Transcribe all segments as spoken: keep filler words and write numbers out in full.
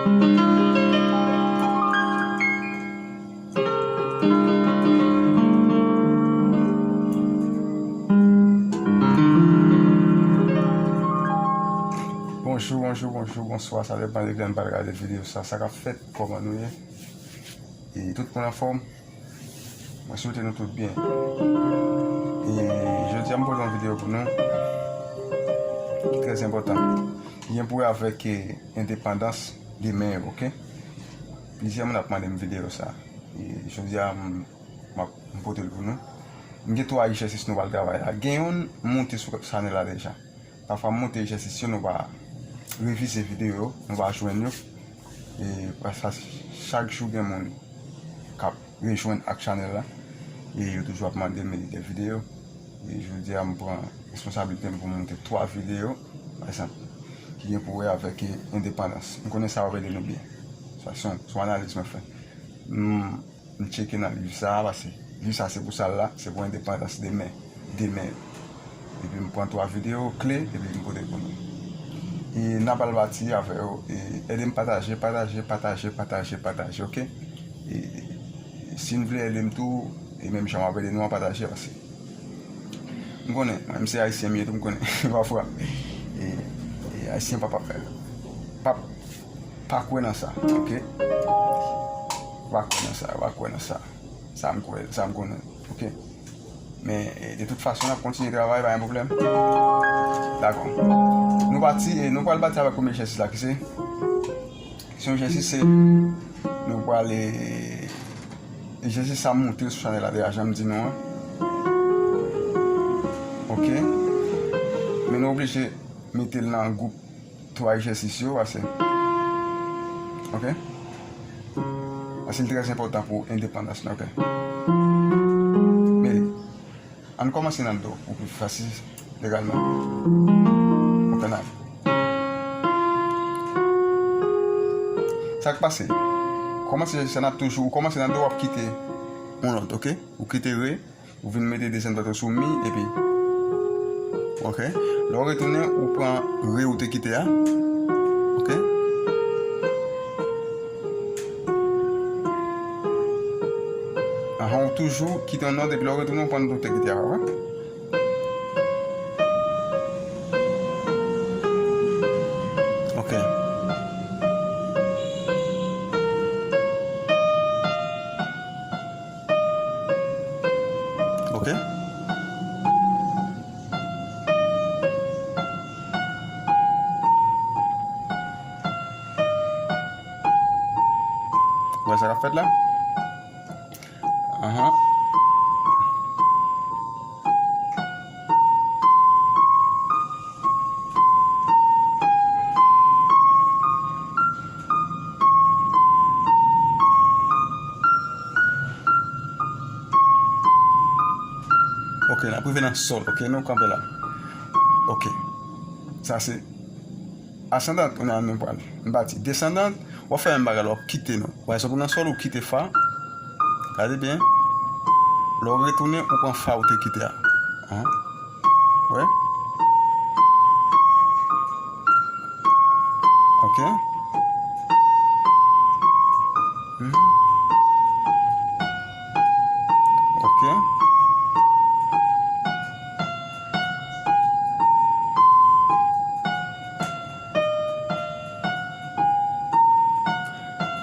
Bonjou, bonjou, bonjou, bonswa. Sa depann de kilè n pral gade videyo sa. Sa k ap fèt? Kòman nou ye? E tout moun anfòm? Mwen swete nou tout byen. E jodi a m pote yon videyo pou nou ki trè enpòtan. Li gen pou wè avèk, eh, endepandans de mè yo, oke? Plizyè moun ap mande m videyo sa. E jodi a m, m ap, m pote l pou nou. M gen twa egzèsis nou pral travay la. Gen youn m moute sou chanèl la deja. Pafwa m moute egzèsis yo, nou pa revize videyo yo, nou pa jwenn yo. E pafwa chak jou gen moun k ap rejwenn ak chanèl la. E yo toujou ap mande m de videyo. E jodi a m pran responsablite m pou m moute twa videyo, pa egzanp, ki gen pou wè avèk endepandans. M konnen sa w ap ede nou byen. Sa se yon, se yon analiz mwen fè. M, m tcheke nan liv sa a, paske liv sa a se pou sa l la, se pou endepandans de mè, de mè yo. Epi m pran twa videyo kle, epi m pote pou nou. E n ap al bati avè yo, e ede m pataje, pataje, pataje, pataje, pataje, oke? E si n vle ede m tou, e menm jan w ap ede nou an pataje, paske m konnen, mwen menm se ayisyen m ye tou, m konnen, pafwa, e, e ayisyen p ap, p ap, p ap, pa kwè nan sa, oke? Pa kwè nan sa, pa kwè nan sa. Sa m kwè, sa m konnen, oke? Men, e, de tout fason, n ap kontinye travay, pa gen pwoblèm. Dakò. Nou pati, e, nou pral pati avèk premye egzèsis la, ki se, se yon egzèsis, se, nou pral, e, egzèsis sa m moute sou chanèl la deja, jan m di nou an. Oke? Men nou oblije mete l nan gwoup twa egzèsis yo, pase. Oke? Pase li trè enpòtan pou endepandans nou, oke? Men, ann kòmanse nan do, pou pi fasil legalman. Oke, n al. Sa k pase? Kòmanse egzèsis sa, n ap toujou, ou kòmanse nan do, w ap kite yon lòt, oke? Ou kite re, ou vin mete dezyèm dwèt ou sou mi, epi, oke. Lè w retounen, ou pran re ou te kite a. Oke. Ahan, ou toujou kite yon nòt, epi lè w retounen, ou pran nòt ou te kite a, pa vre? Oke. Oke. Wè sa k ap fèt la? Ahan. Oke, n ap rive nan sòl, oke, nou kanpe la. Oke. Sa se asandan, kounye a nou pral. M pati desandan, w ap fè menm bagay la, w ap kite non. Pa egzanp, ou nan sòl, ou kite fa. Gade byen. Lè w retounen, ou pran fa ou te kite a. An. Wè? Ok. Mhm. Ok.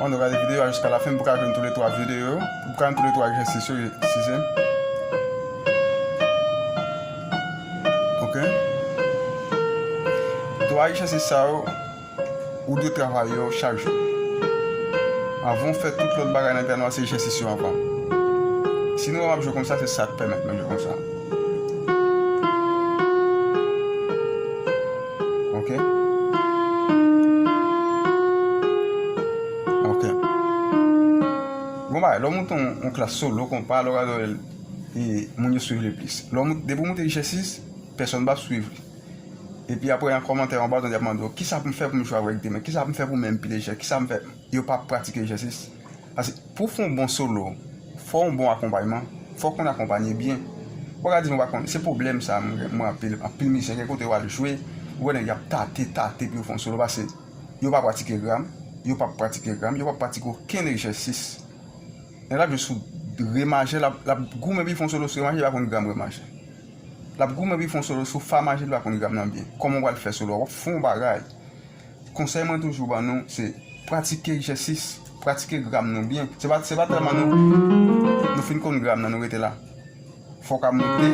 Ann nou gade videyo a jiska lafen pou w ka jwenn toulètwa videyo, pou w ka jwenn toulètwa egzèsis yo, eskize m. Ok. Twa egzèsis sa yo, ou dwe travay yo chak jou. Anvan w fè tout lòt bagay nan vi a, nou se egzèsis yo anvan. Si nou wè m ap jwe konsa, se sa k pèmèt mwen jwe konsa. Ok. Ok. Bon bagay, lè w moute yon, yon klas solo konpa, lè w gade, e, moun yo swiv li plis. Lè w moute, depi w moute egzèsis, pèsonn p ap swiv li. Epi apre, nan kòmantè anba, w tande y ap mande w, "Kisa pou m fè pou m jwe avèk de men? Kisa pou m fè pou men m pi lejè? Kisa m fè?" Yo p ap pratike egzèsis. Paske pou w fè yon bon solo, fò w yon bon akonpayman, fò w konn akonpanye byen. Ou pa ka di m ou pa konn, se pwoblèm sa, mwen, mwen anpil, anpil mizisyen, gen kote w al jwe, ou wè nèg y ap tate, tate pou yo fè yon solo, paske yo pa pratike gram, yo p ap pratike gram, yo p ap pratike okenn egzèsis. Nèg la jwe sou re majè, l ap, l ap goumen pou l fè yon solo sou re majè, li pa konn gram re majè. L ap goumen pou l fè yon solo sou fa majè, li pa konn gram nan byen. Kòman w pral fè solo a? W ap fè yon bagay. Konsèy mwen toujou ban nou, se pratike egzèsis, pratike gram nou byen. Se pa, se pa tèlman nou, nou fin konn gram nan, nou rete la. Fò w ka monte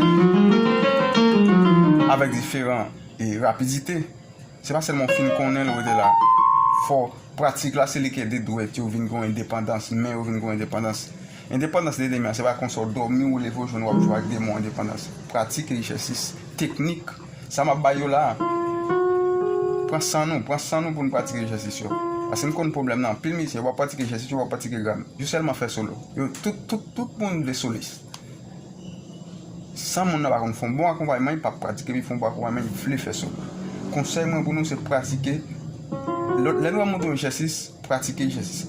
avèk diferan, e, rapidite. Se pa sèlman w fin konnen l, ou rete la. Fò pratik la, se li ki ede dwèt yo vin gen yon endepandans, men yo vin gen yon endepandans. Endepandans de demon, se pa konsa w dòmi, ou leve, w jwenn w ap jwe ak demon endepandans. Pratik egzèsis, teknik. Sa m ap bay yo la a. Pran san nou, pran san nou pou n pratike egzèsis yo. Paske m konn pwoblèm nan, anpil mizisyen, yo p ap pratike egzèsis, yo p ap pratike gram. Yo sèlman fè solo. Yo, tout, tout, tout moun vle solis. San moun nan pa konn fè yon bon akonpayman, li p ap pratike, li fè yon bon akonpayman, li vle fè solo. Konsèy mwen pou nou, se pratike. Lè, lè nou ap monte yon egzèsis, pratike egzèsis.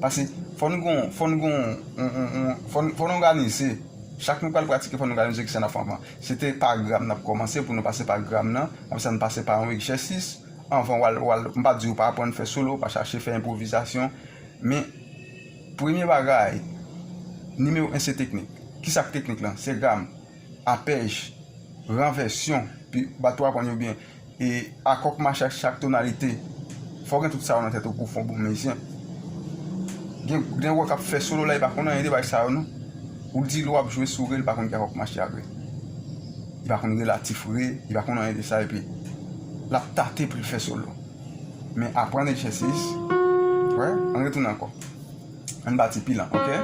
Paske fò nou gon, fò nou gon, on, on, on, fò, n- fò nou òganize. Chak nou pral pratike, fò nou òganize kisa n ap fè anvan. Se te pa gram n ap kòmanse, pou nou pase pa gram nan, apre sa n pase pa yon egzèsis. Anvan w al, w al, m pa di w pa aprann fè solo, pa chache fè enpwovizasyon. Men, premye bagay, nimewo en se teknik. Kisa k teknik lan? Se gram, apèj, ranvèsyon, pi bato a pran yo byen, e akò k mache ak chak tonalite. Fò w gen tout sa yo nan tèt ou pou w fè yon bon mizisyen. Gen, gen wè k ap fè solo la, li pa konn anyen de bagay sa yo non. Ou di l w ap jwe sou re, li pa konn ki akò k mache ak re. Li pa konn relatif re, li pa konn anyen de sa, epi l ap tate pou l fè solo. Men aprann egzèsis. Wè, ann retounen ankò. Ann bati pil an, oke?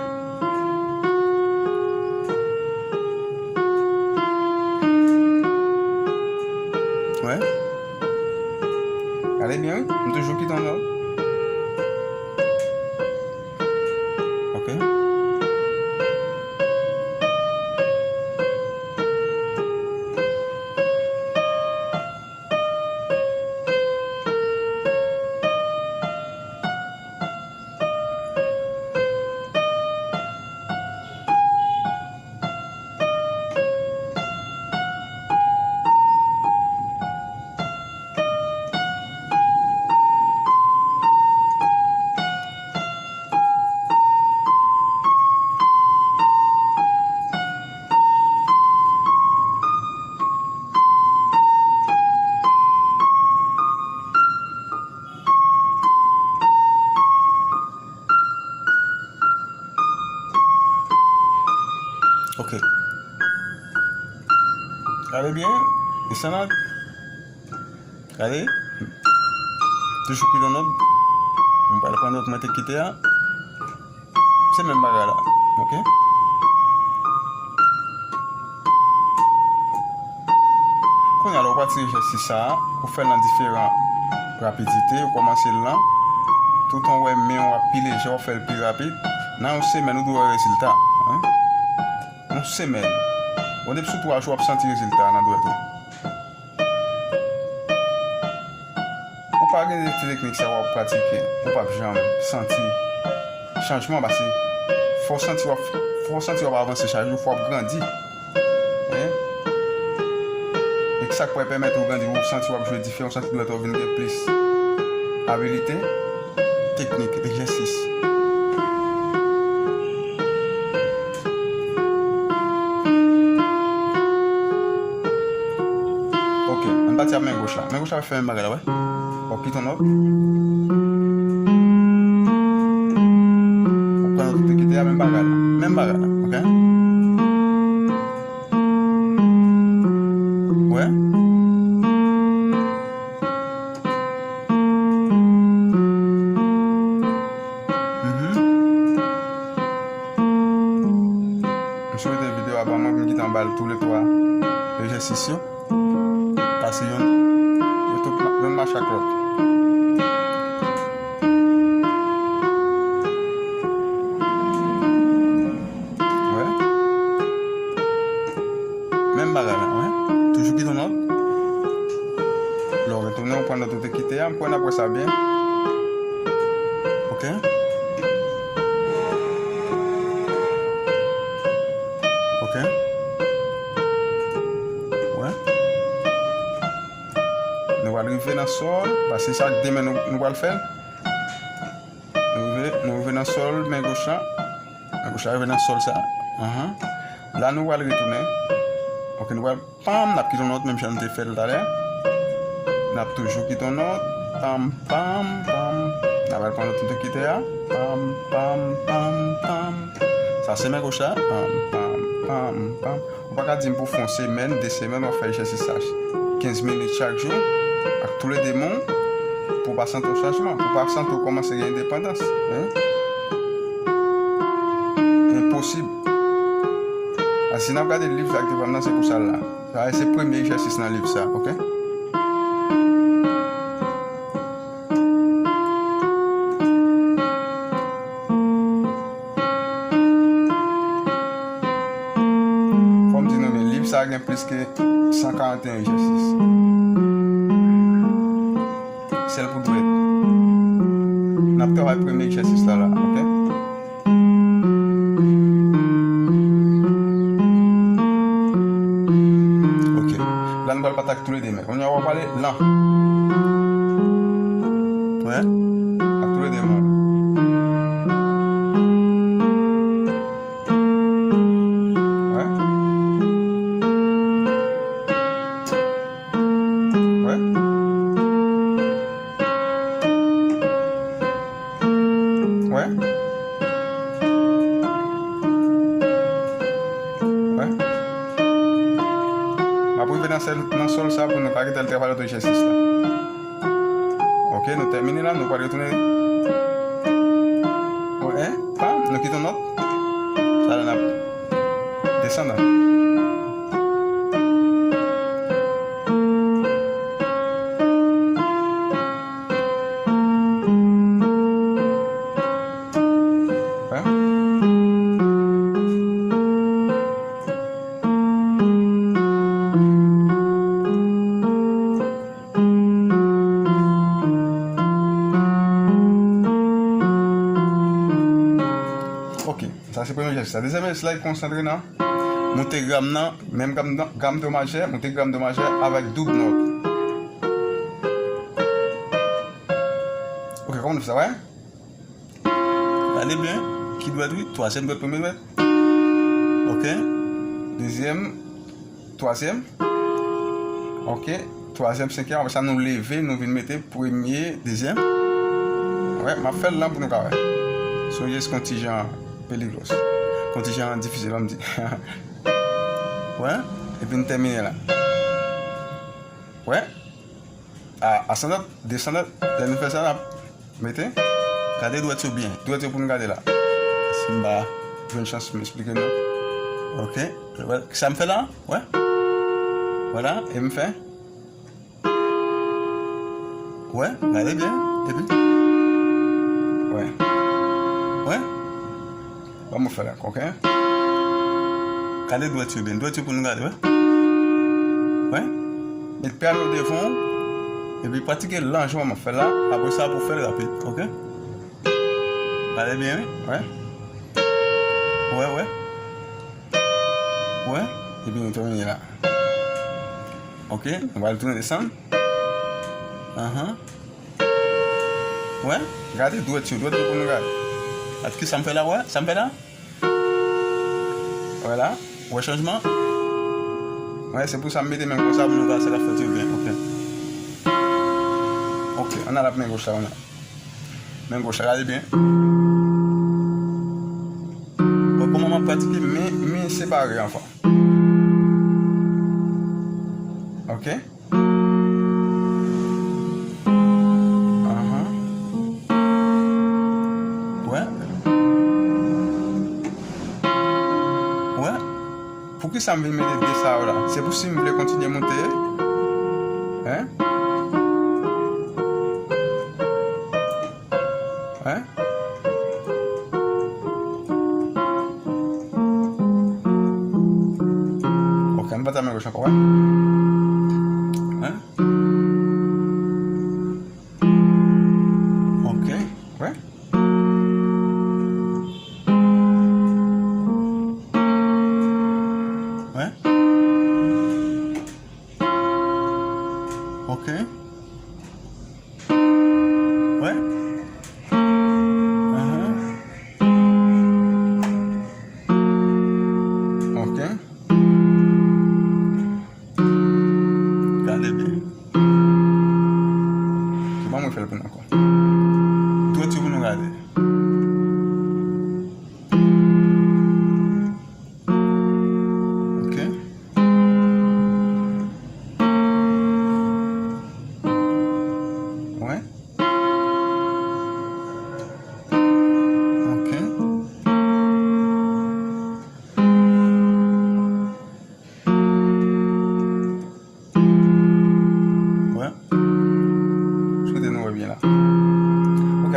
Wè. Gade byen, wi. M toujou kite yon nòt. Oke. Ok. Gade byen. Desann. Gade. Toujou pi nan nòt. Mwen pral pran nòt mwen te kite a. Se menm bagay la. Ok. Kounye a la, ou pati egzèsis sa a, ou fè l nan diferan rapidite, ou kòmanse l lan, toutan w wè men w ap pi lejè, w ap fè l pi rapid. Nan yon semèn, ou dwe wè rezilta. Yon semèn. Bon, depi sou twa jou, w ap santi rezilta a nan dwèt ou. Ou pa gen ti teknik sa w ap pratike, ou p ap janm santi chanjman, paske fò w santi w ap, fò w santi w ap avanse chak jou, fò w ap grandi. Hein? E sa k pral pèmèt ou grandi, ou santi w ap jwe diferan, ou santi dwèt ou vin gen plis abilite, teknik, egzèsis. Ok, ann pati ak men goch la. Men goch la fè menm bagay la, wè. Ou kite yon nòt. Ou pran nòt ou te kite a, menm bagay la. Menm bagay la, ok? Wè. Mhm. M sou mete videyo a ban mwen pou m gentan ba l tou le twa egzèsis yo. Pase youn, yo tout, youn mache ak lòt. Wè. Menm bagay la, wè. Toujou kite yon nòt. Lè w retounen, ou pran nòt ou te kite a, m kwè n ap wè sa byen. Ok. Ok. Wè. Nou pral rive nan sòl, paske se ak de men nou, nou pral fè l. Nan sòl, men goch la. Men goch la rive nan sòl sa. Ahan. La, nou pral retounen. Ok, nou pral pam, n ap kite yon nòt, menm jan nou te fè l talè. N ap toujou kite yon nòt. Pam, pam, pam. N ap al pran nòt nou te kite a. Pam, pam, pam, pam. Sa se men goch la. Pam, pam, pam, pam. Ou pa ka di m pou fè yon semèn, de semèn, w ap fè egzèsis sa kenz minit chak jou, ak toulede men w, pou w pa santi w chanjman, pou w pa santi w kòmanse gen endepandans. Hein? Enposib. A, si n ap gade liv sa k devan m nan, se pou sa l la. Sa se premye egzèsis nan liv sa, ok? Fò m di nou, men liv sa a gen plis ke san karanteyen egzèsis. Sèl pou dwèt. N ap travay premye egzèsis la, la, ok? Ok. La, nou pral pataje toulede men. Kounye a, w ap pale lan. Wè? Ak toulede men. Wè? Wè? Wè? Wè? M ap rive nan sèl, nan sòl sa pou nou pa kite l travay lòt egzèsis la. Ok, nou tèmine la, nou pral retounen. Wè, hein? Pam, nou kite yon nòt. Sa la, n ap desann la. Hein? Ok, sa se premye egzèsis la. Dezyèm egzèsis la, konsantre nan moute gam nan, menm gam nan, gam do majè, moute gam do majè avèk doub nòt. Ok, kòman nou fè sa, wè? Gade byen, ki dwèt, wi, twazyèm dwèt, premye dwèt. Ok. Dezyèm, twazyèm. Ok. Twazyèm, senkyèm. Apre sa, nou leve, nou vin mete premye, dezyèm. Wè, m ap fè l lan pou nou ka wè. Sonje se kontijan peligros. Kontijan difisil, ann di. Wè, epi n tèmine la. Wè. A, asandant, desandant, lè nou fè sa, n ap mete. Gade dwèt yo byen. Dwèt yo pou nou gade la. Si m pa jwenn chans m esplike nou. Ok. Wè, sa m fè la? Wè. Vwala, e m fè. Wè, gade byen. Epi. Wè. Wè. Ban mwen fè l ankò, ok? Gade dwèt yo byen. Dwèt yo pou nou gade, wè. Wè. Met pye a devan w. Epi pratike lan jan m ap fè la. Apre sa, pou fè l rapid, ok? Gade byen, wi. Wè. Wè, wè. Wè. Epi nou tèmine la. Ok, nou pral tounen desann. Ahan. Wè, gade dwèt yo, dwèt yo pou nou gade. Gade ki sa m fè la, wè, sa m fè la. Wè la, wè chanjman. Wè, se pou sa m mete men m konsa pou nou gade sa k ap fèt yo byen. Ok. Ok, ann al ap men goch la, ann al. Men goch la, gade byen. Wè kòman m ap pratike men, men separe anvan. Ok. Ahan. Wè. Wè. Poukisa m vin mete de sa yo la? Se pou si m vle kontinye moute. Hein? Hein? Ok, ann pa ta men goch ankò, wè. Hein? Ok, wè. Wè. Ok. Wè. Ahan.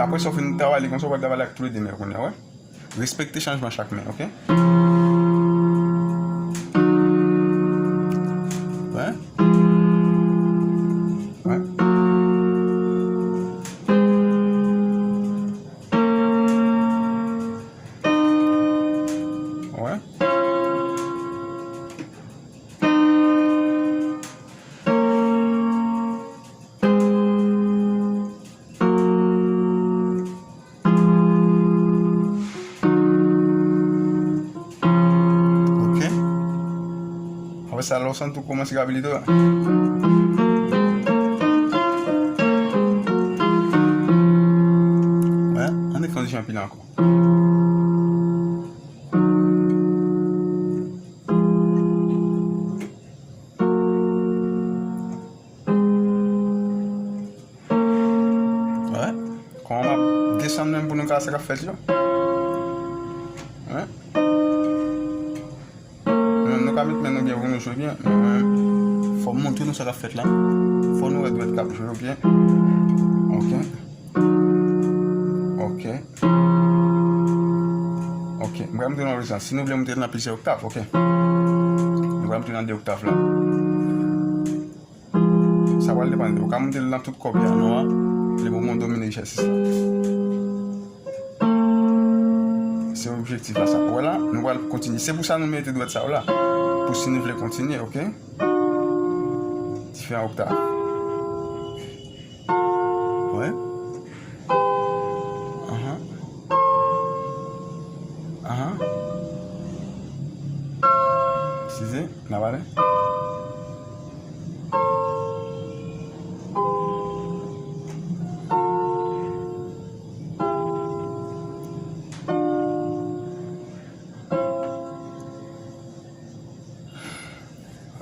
Apre sa w fin travay li konsa, w pral travay ak tou le de men yo kounye a, wè. Respekte chanjman chak men, oke? Wè. Wè. Wè. Oke. Apre sa, lè w santi w kòmanse ka abilite w. Wè, ann fè yon ti jan pile ankò. Wè. Kòman m ap desann menm pou nou ka wè sa k ap fèt yo? Wè. Nou menm nou ka met men nou byen pou nou jwe byen. Men fò m montre nou sa k ap fèt la. Fò nou wè dwèt k ap jwe yo byen. Oke. Oke. Oke. M pral montre nou yon egzanp. Si nou vle montre nan plizyè oktav, oke. Nou pral montre nan de oktav la. Sa pral depann. Ou ka monte l nan tout kò pyano a, le moman w domine egzèsis la. Se objektif la sa. Ou wè la, nou pral kontinye. Se pou sa nou mete dwèt sa yo la. Pou si nou vle kontinye, oke? Diferan oktav. Wè. Ahan. Ahan. Size, n ap ale.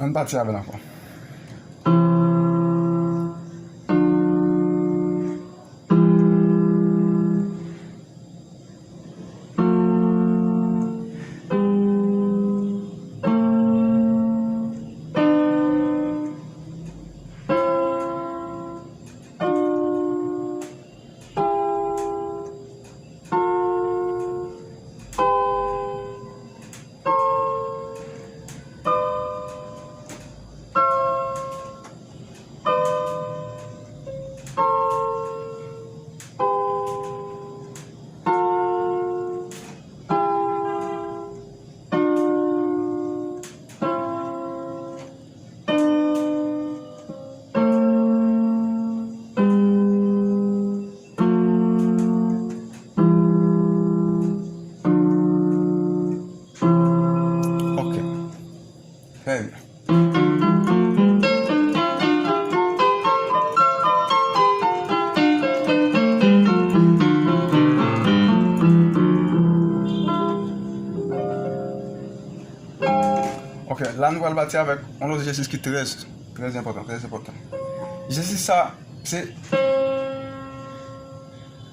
Ann pati avè l ankò. Ok. Trè byen. Ok, la nou pral pati avèk yon lòt egzèsis ki trè, trè enpòtan, trè enpòtan. Egzèsis sa, se,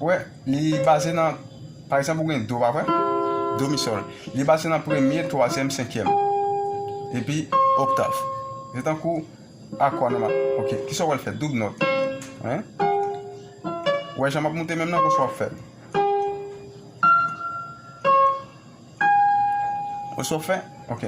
wè, li baze nan, pa egzanp, ou gen do, pa vre? Do, mi, sòl. Li baze nan premye, twazyèm, senkyèm. Epi oktav. Se tankou akò nòmal. Ok, kisa w pral fè? Doub nòt. Wi. Ou wè jan m ap moute menm nan, konsa w ap fè l. Ou sa w fè? Ok.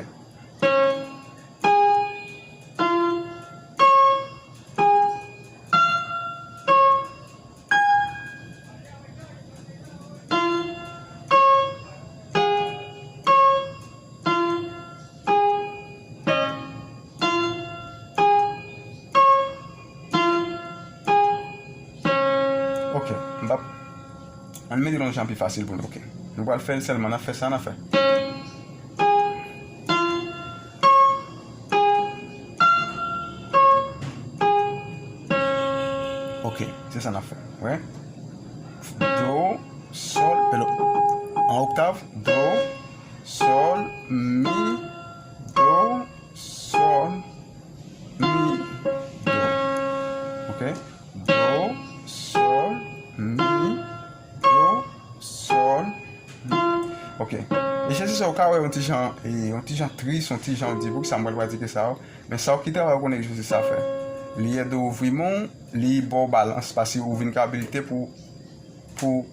Ok, m p ap, ann mete l yon jan pi fasil pou nou, ok. Nou pral fè l sèlman, n ap fè sa, n ap fè. Ok, se sa n ap fè. Wè. Do, sòl, e lòt. An oktav, do, sòl, mi, do, sòl, mi, do. Ok? Do, sòl, mi, do, sòl, mi. Ok. Egzèsis sa, ou ka wè yon ti jan, e, yon ti jan tris, yon ti jan ou di, poukisa m pral pratike sa yo? Men sa w ki travay ou konnen egzèsis sa fè. Li ede w ouvri men w, li ba w balans, paske ou vin ka abilite pou pou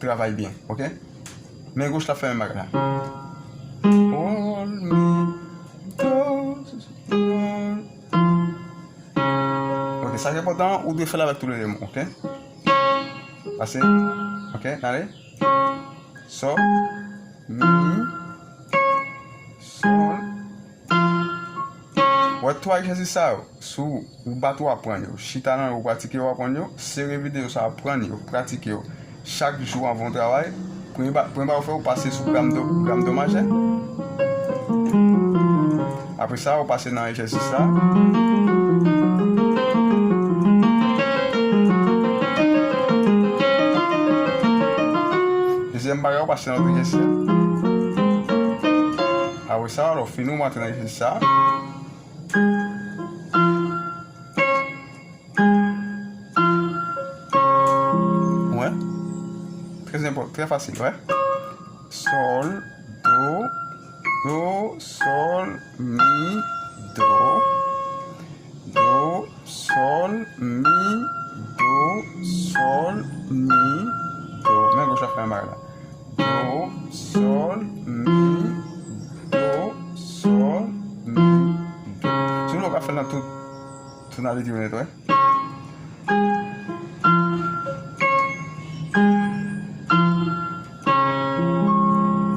travay byen, oke? Men goch la fè menm bagay la. Ol, mi, do, si, si, do. Oke, sa ki enpòtan, ou dwe fè l avèk tout eleman, oke? Pase, oke, n ale. So, mi, sol. Wè twa egzèsis sa yo, si w bat ou aprann yo, chita nan yo, ou pratike yo, aprann yo, sere videyo sa, aprann yo, pratike yo. Chak jou anvan w travay, premye ba-, premye bagay ou fè, ou pase sou gam do, gam do majè. Apre sa, ou pase nan egzèsis sa. Dezyèm bagay, ou pase nan egzèsis la. Apre sa, lè w fini, ou antre nan egzèsis sa. Wè. Trè enpò-, trè fasil, wè. Sol, do, do, sol, mi, do. Do, sol, mi, do, sol, mi, do. Men goch la fè yon bagay la. Do, sol, mi, do, sol, mi, do. Si w vle, w ka fè l nan tout tonalite yo nèt, wè.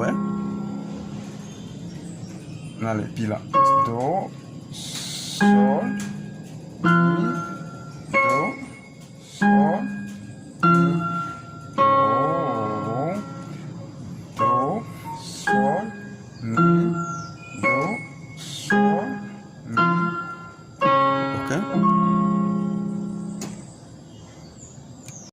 Wè. N ale pi la. Do, sol,